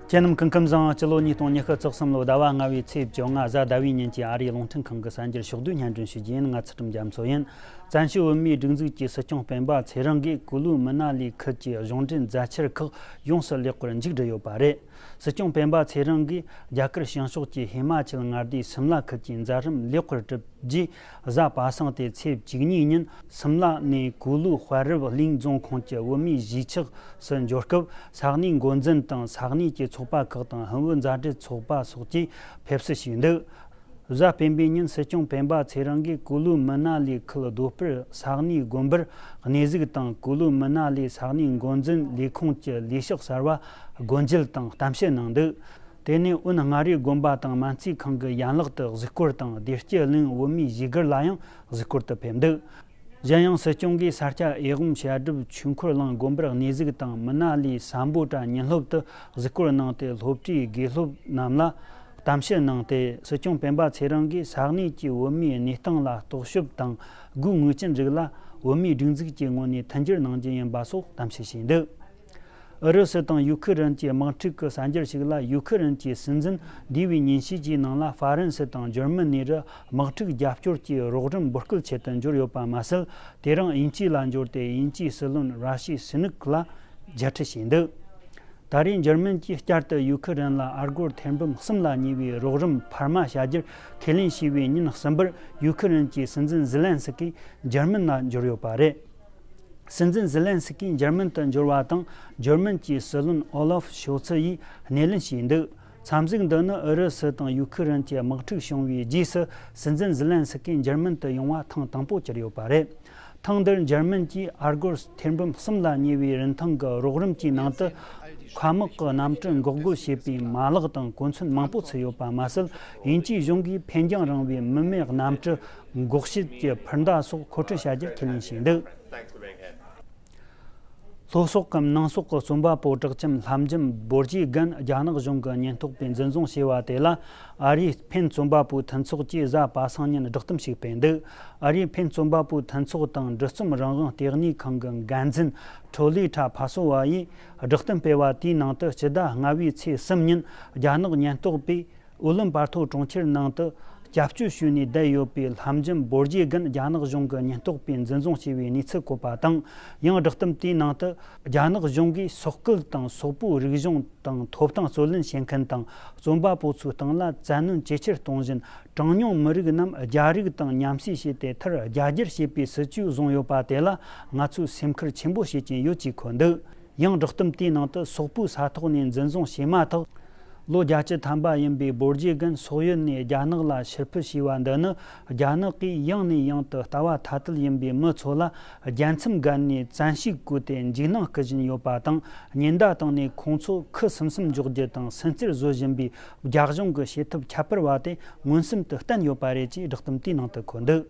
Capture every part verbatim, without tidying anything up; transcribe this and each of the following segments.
ཁྱེད་རྣམས་སྐུ་ཁམས་བཟང་། སྤྱི་ལོ་ཉིས་སྟོང་ཉི་ཤུ་རྩ་གསུམ་ལོ་ཟླ་བ་ལྔ་བའི་ཚེས་བཅོ་ལྔ་གཟའ་ཟླ་བའི་ཉིན་གྱི་ཨ་རིའི་རླུང་འཕྲིན་ཁང་གི་གསར་འགྱུར་ཕྱོགས་བསྡུས་སྙན་སྒྲོན་ཞུ་རྒྱུ་ཡིན། ང་ཚུལ་ཁྲིམས་རྒྱ་མཚོ་ཡིན། བཙན་བྱོལ་བོད་མིའི་སྒྲིག་འཛུགས་ཀྱི་སྲིད་སྐྱོང་སྤེན་པ་ཚེ་རིང་གིས་ཀུ་ལུ་མི་ན་ལི་ཁུལ་གྱི་གཞུང་འབྲེལ་མཛའ་འཆར་ཁག་ཡོངས་སུ་ལེགས་པར་མཇུག་བསྒྲིལ་ཡོད་པ་རེད། སྲིད་སྐྱོང་སྤེན་པ་ཚེ་རིང་གིས་རྒྱ་གར་བྱང་ཕྱོགས་ཀྱི་ཧི་མ་ཅལ་མངའ་སྡེའི་སིམ་ལ་ཁུལ་གྱི་མཛད་རིམ་ལེགས་པར་གྲུབ་རྗེས། གཟའ་པ་སངས་ཏེ་ཚེས་བཅུ་གཉིས་ཉིན་སིམ་ལ་ནས་ཀུ་ལུ་དཔལ་རབ་གླིང་རྫོང་ཁོངས་ཀྱི་བོད་མིའི་གཞིས་ཆགས་སུ་འབྱོར་སྐབས། ས་གནས་འགོ་འཛིན་དང་ས་གནས་ཀྱི་ཚོགས་པ་ཁག་དང་ཧིན་བོད་མཛའ་འབྲེལ་ཚོགས་པ་སོགས་ཀྱིས་ཕེབས་བསུ་ཞུས་འདུག་གཟའ་སྤེན་པའི་ཉིན་སྲིད་སྐྱོང་སྤེན་པ་ཚེ་རིང་གིས་ཀུ་ལུ་མི་ན་ལི་ཁུལ་རྡོ་སྤུར་ས་གནས་དགོན་པར་གནས་གཟིགས་དང་། ཀུ་ལུ་མི་ན་ལི་ས་གནས་འགོ་འཛིན་ལས་ཁུངས་ཀྱི་ལས་ཤག་གསར་བ་སྒོ་འབྱེད་དང་གཏམ་བཤད་གནང་འདུག་དེ་ནས་དབོན་མངའ་རིས་དགོན་པ་དང་སྨན་རྩིས་ཁང་གི་ཡན་ལག་ཏུ་གཟིགས་སྐོར་དང་། བདེ་སྐྱིད་གླིང་བོད་མིའི་གཞིས་སྒར་ལ་ཡང་གཟིགས་སྐོར་དུ་ཕེབས་འདུག་གཞན་ཡང་སྲིད་སྐྱོང་གིས་ས་སྐྱ་འོས་སྦོམ་ཞལ་སྒྲུབ་ཆོས་འཁོར་གླིང་དགོན་པར་གནས་གཟིགས་དང་། མི་ན་ལིའི་སམ་བྷོ་ཊ་ཉིན་སློབ་ཏུ་གཟིགས་སྐོར་གནང་སྟེ། སློབ་གྲྭའི་དགེ་སློབ་རྣམས་ལ་གཏམ་བཤད་གནང་སྟེ། སྲིད་སྐྱོང་སྤེན་པ་ཚེ་རིང་གིས་ས་གནས་ཀྱི་བོད་མིའི་གནས་སྟངས་ལ་རྟོག་ཞིབ་དང་། དགོས་ངེས་ཅན་རིགས་ལ་བོད་མིའི་སྒྲིག་འཛུགས་ཀྱི་ངོས་ནས་མཐུན་འགྱུར་གནང་རྒྱུ་ཡིན་པ་སོགས་གཏམ་བཤད་བྱས་འདུག་ཨུ་རུ་སུ་དང་ཡུ་ཁུ་རན་གྱི་དམག་འཁྲུག་གི་གསར་འགྱུར་ཞིག་ལ། ཡུ་ཁུ་རན་གྱི་སྲིད་འཛིན་འདས་པའི་ཉིན་ཤས་ཀྱི་ནང་ལ་ཧྥ་རན་སི་དང་འཇར་མ་ནི་རུ་དམག་འཁྲུག་རྒྱབ་སྐྱོར་གྱི་རོགས་རམ་འབོད་སྐུལ་ཆེད་དུ་འབྱོར་ཡོད་པ་མ་ཟད། དེ་རིང་དབྱིན་ཇི་ལ་འབྱོར་ཏེ། དབྱིན་ཇིའི་སྲིད་བློན་ར་ཤི་སུ་ནུག་ལ་མཇལ་འཕྲད་བྱས་འདུག་ད་རེས་འཇར་མན་གྱིས་བསྐྱར་དུ་ཡུ་ཁུ་རན་ལ་ཨ་སྒོར་ཐེར་འབུམ་གསུམ་ལ་ཉེ་བའི་རོགས་རམ་འཕར་མ་བྱ་རྒྱུར་ཁས་ལེན་བྱས་པའི་ཉིན་གསུམ་པར། ཡུ་ཁུ་རན་གྱི་སྲིད་འཛིན་ཟི་ལན་སི་ཀི་འཇར་མན་ལ་འབྱོར་ཡོད་པ་རེད། སྲིད་འཛིན་ཟི་ལན་སི་ཀི་འཇར་མན་དུ་འབྱོར་བ་དང་། འཇར་མན་གྱི་སྲིད་བློན་ཨོ་ལོབ་ཤོལ་ཚི་ཡིས་སྣེ་ལེན་བྱས་འདུག་འཚམས་གཟིགས་འདི་ནི་ཨུ་རུ་སུ་དང་ཡུ་ཁུ་རན་གྱི་དམག་འཁྲུག་བྱུང་བའི་རྗེས་སུ། སྲིད་འཛིན་ཟི་ལན་སི་ཀི་འཇར་མན་དུ་ཡོང་བ་ཐེངས་དང་པོ་གྱུར་ཡོད་པ་རེད། ཐེངས་འདིར་འཇར་མན་གྱིས་ཨ་སྒོར་ཐེར་འབུམ་གསུམ་ལ་ཉེ་བའི་རིན་ཐང་གི་རོགས་རམ་གྱི་ནང་དུ། མཁའ་དམག་གི་གནམ་གྲུ་འགོག་རྒོལ་བྱེད་པའི་མ་ལག་དང་གོ་མཚོན་མང་པོ་ཚུད་ཡོད་པ་མ་ཟད། དབྱིན་ཇིའི་གཞུང་གིས་འཕེན་རྒྱང་རིང་བའི་མི་མེད་གནམ་གྲུ་འགོག་བྱེད་ཀྱི་འཕུར་མདའ་སོགས་མཁོ་སྤྲོད་བྱ་རྒྱུར་ཁས་ལེན་བྱས་འདུག་ལྷོ་སོག་གམ་ནང་སོག་གི་རྩོམ་པ་པོ་གྲགས་ཅན་ལྷ་མཇིམ་བོར་རྗེ་རྒན་རྒྱ་ནག་གཞུང་གི་ཉེན་རྟོག་པས་འཛིན་བཟུང་བྱས་པ་དེ་ལ། ཨ་རིའི་ཕེན་རྩོམ་པ་པོའི་མཐུན་ཚོགས་ཀྱིས་གཟའ་པ་སངས་ཉིན་བསྒྲགས་གཏམ་ཞིག་སྤེལ་འདུག་ཨ་རིའི་ཕེན་རྩོམ་པ་པོའི་མཐུན་ཚོགས་དང་འབྲི་རྩོམ་རང་དབང་ལྟེ་གནས་ཁང་གི་འགན་འཛིན་ཁྲོ་ལི་ཁྲ་ཕ་སོ་བ་ཡིས་བསྒྲགས་གཏམ་སྤེལ་བ་དེའི་ནང་དུ། སྤྱི་ཟླ་ལྔ་བའི་ཚེས་གསུམ་ཉིན་རྒྱ་ནག་ཉེན་རྟོག་པས་ཨུ་ལུན་པར་ཐོ་གྲོང་ཁྱེར་ནང་དུ་སྐྱབས་བཅོལ་ཞུས་ནས་བསྡད་ཡོད་པའི་ལྷ་མཇིམ་བོར་རྗེ་རྒན་རྒྱ་ནག་གཞུང་གི་ཉེན་རྟོག་པས་འཛིན་བཟུང་བྱས་པའི་གནས་ཚུལ་བཀོད་པ་དང་། ཡང་བསྒྲགས་གཏམ་དེའི་ནང་དུ། རྒྱ་ནག་གཞུང་གིས་སོག་སྐད་དང་སོག་པོའི་རིག་གཞུང་དང་ཐོབ་ཐང་རྩོད་ལེན་བྱེད་མཁན་དང་རྩོམ་པ་པོ་ཚོའི་སྟེང་ལ་བཙན་གནོན་ཇེ་ཆེར་གཏོང་བཞིན། གྲངས་ཉུང་མི་རིགས་རྣམས་རྒྱ་རིགས་དང་མཉམ་བསྲེས་བྱས་ཏེ། མཐར་རྒྱ་སྒྱུར་བྱེད་པའི་སྲིད་ཇུས་བཟུང་ཡོད་པ་དེ་ལ་ང་ཚོས་སེམས་ཁུར་ཆེན་པོ་བྱེད་ཀྱིན་ཡོད་ཅེས་འཁོད་འདུག་ཡང་བསྒྲགས་གཏམ་དེའི་ནང་དུ། སོག་པོའི་ས་ཐོག་ནས་འཛིན་བཟུང་བྱས་མ་ཐག་ལོ་བརྒྱད་ཅུ་ཐམ་པ་ཡིན་པའི་བོར་རྗེ་རྒན་སོག་ཡུལ་ནས་རྒྱ་ནག་ལ་ཕྱིར་འཕུད་བྱས་པ་འདི་ནི། རྒྱ་ནག་གིས་ཡང་ནས་ཡང་དུ་ལྟ་བ་ཐ་དད་ཡིན་པའི་མི་ཚོ་ལ་རྒྱལ་མཚམས་བརྒལ་ནས་བཙན་ཤུགས་བཀོལ་ཏེ་འཇིགས་སྣང་སྐུལ་བཞིན་ཡོད་པ་དང་། ཉེན་བརྡ་བཏང་ནས་ཁོང་ཚོ་ཁུ་སིམ་སིམ་འཇོག་རྒྱུ་དང་སུན་གཙེར་བཟོ་བཞིན་པའི་རྒྱ་གཞུང་གི་བྱེད་ཐབས་ཁྱད་པར་བ་དེ་མངོན་སུམ་དུ་བསྟན་ཡོད་པ་རེད་ཅེས་བསྒྲགས་གཏམ་དེའི་ནང་དུ་འཁོད་འདུག་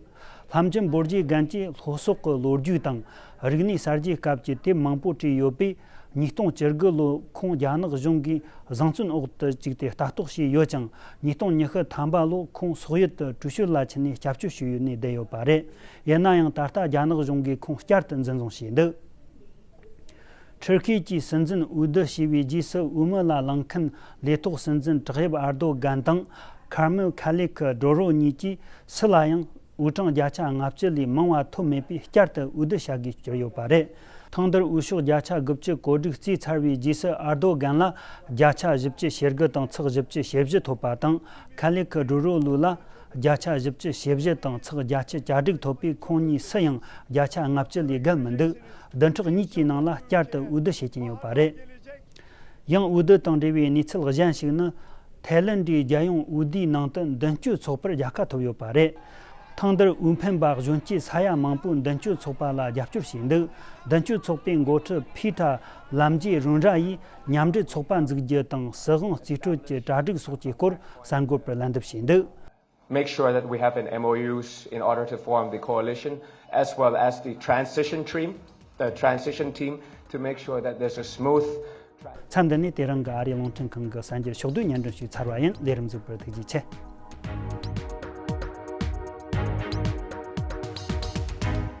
ལྷ་མཇིམ་བོར་རྗེ་རྒན་གྱིས་ལྷོ་སོག་གི་ལོ་རྒྱུས་དང་། རིག་གནས་གསར་བརྗེའི་སྐབས་ཀྱི་དེབ་མང་པོ་བྲིས་ཡོད་པས། ཉིས་སྟོང་བཅུ་དགུ་ལོར་ཁོང་རྒྱ་ནག་གཞུང་གིས་བཟང་བཙོན་འོག་ཏུ་བཅུག་སྟེ་ལྟ་རྟོག་བྱས་ཡོད་ཅིང་། ཉིས་སྟོང་ཉི་ཤུ་ཐམ་པ་ལོར་ཁོང་སོག་ཡུལ་དུ་གྲོས་ཆོད་ལ་ཕྱིན་ནས་སྐྱབས་བཅོལ་ཞུས་ཡོད་ནས་བསྡད་ཡོད་པ་རེད། ཡིན་ན་ཡང་ད་ལྟ་རྒྱ་ནག་གཞུང་གིས་ཁོང་བསྐྱར་དུ་འཛིན་བཟུང་བྱས་འདུག་ཊར་ཁི་གྱི་སྲིད་འཛིན་འོས་བསྡུ་བྱས་པའི་རྗེས་སུ། འོས་མི་ལ་ལངས་མཁན་ལས་ཐོག་སྲིད་འཛིན་ཏྲག་ཡེབ་ཨར་རྡོ་རྒན་དང་། ཁར་མེལ་ཁ་ལིག་ཌོ་རོ་གཉིས་ཀྱིས་སུ་ལ་ཡང་འོས་གྲངས་བརྒྱ་ཆ་ལྔ་བཅུ་ལས་མང་བ་ཐོབ་མེད་པས། བསྐྱར་དུ་འོས་བསྡུ་བྱ་དགོས་གྱུར་ཡོད་པ་རེད། ཐེངས་འདིར་འོས་ཤོག་བརྒྱ་ཆ་དགུ་བཅུ་གོ་དྲུག་རྩིས་ཚར་བའི་རྗེས་སུ། ཨར་རྡོ་རྒན་ལ་བརྒྱ་ཆ་བཞི་བཅུ་ཞེ་དགུ་དང་ཚེག་བཞི་བཅུ་ཞེ་བཞི་ཐོབ་པ་དང་། ཁ་ལིག་ཌོ་རོ་ལུ་ལ་བརྒྱ་ཆ་བཞི་བཅུ་ཞེ་བཞི་དང་ཚེག་བརྒྱད་ཅུ་གྱ་དྲུག་ཐོབ་པས། ཁོང་གཉིས་སུ་ཡང་བརྒྱ་ཆ་ལྔ་བཅུ་ལས་བརྒལ་མི་འདུག་བདུན་ཕྲག་གཉིས་ཀྱི་ནང་ལ་བསྐྱར་དུ་འོས་བསྡུ་བྱེད་ཀྱིན་ཡོད་པ་རེད། ཡང་འོས་བསྡུ་དང་འབྲེལ་བའི་གནས་ཚུལ་གཞན་ཞིག་ནི། ཐའི་ལེན་ཌིའི་རྒྱལ་ཡོངས་འོས་བསྡུའི་ནང་དུ་མདུན་སྐྱོད་ཚོགས་པར་རྒྱལ་ཁ་ཐོབ་ཡོད་པ་རེད། ཐེངས་འདིར་འོས་འཕེན་པ་གཞོན་སྐྱེས་ས་ཡ་མང་པོས་མདུན་སྐྱོད་ཚོགས་པ་ལ་རྒྱབ་སྐྱོར་བྱས་འདུག་མདུན་སྐྱོད་ཚོགས་པའི་འགོ་ཁྲིད་ཕི་ཁྲ་ལམ་ཇེ་རུན་ར་ཡིས་མཉམ་འབྲེལ་ཚོགས་པ་འཛུགས་རྒྱུ་དང་། སྲིད་དབང་རྩིས་སྤྲོད་ཀྱི་གྲ་སྒྲིག་སོགས་ཀྱི་སྐོར་གསར་འགོད་པར་ལན་འདེབས་བྱས་འདུག Make sure that we have an M O Us in order to form the coalition, as well as the transition team. The transition team to make sure that there's a smooth མཚམས་འདི་ནས་དེ་རིང་གི་ཨ་རིའི་རླུང་འཕྲིན་ཁང་གི་གསར་འགྱུར་ཕྱོགས་བསྡུས་སྙན་སྒྲོན་ཞིག་ཚར་བ་ཡིན། ལས་རིམ་གཟིགས་པར་ཐུགས་རྗེ་ཆེ།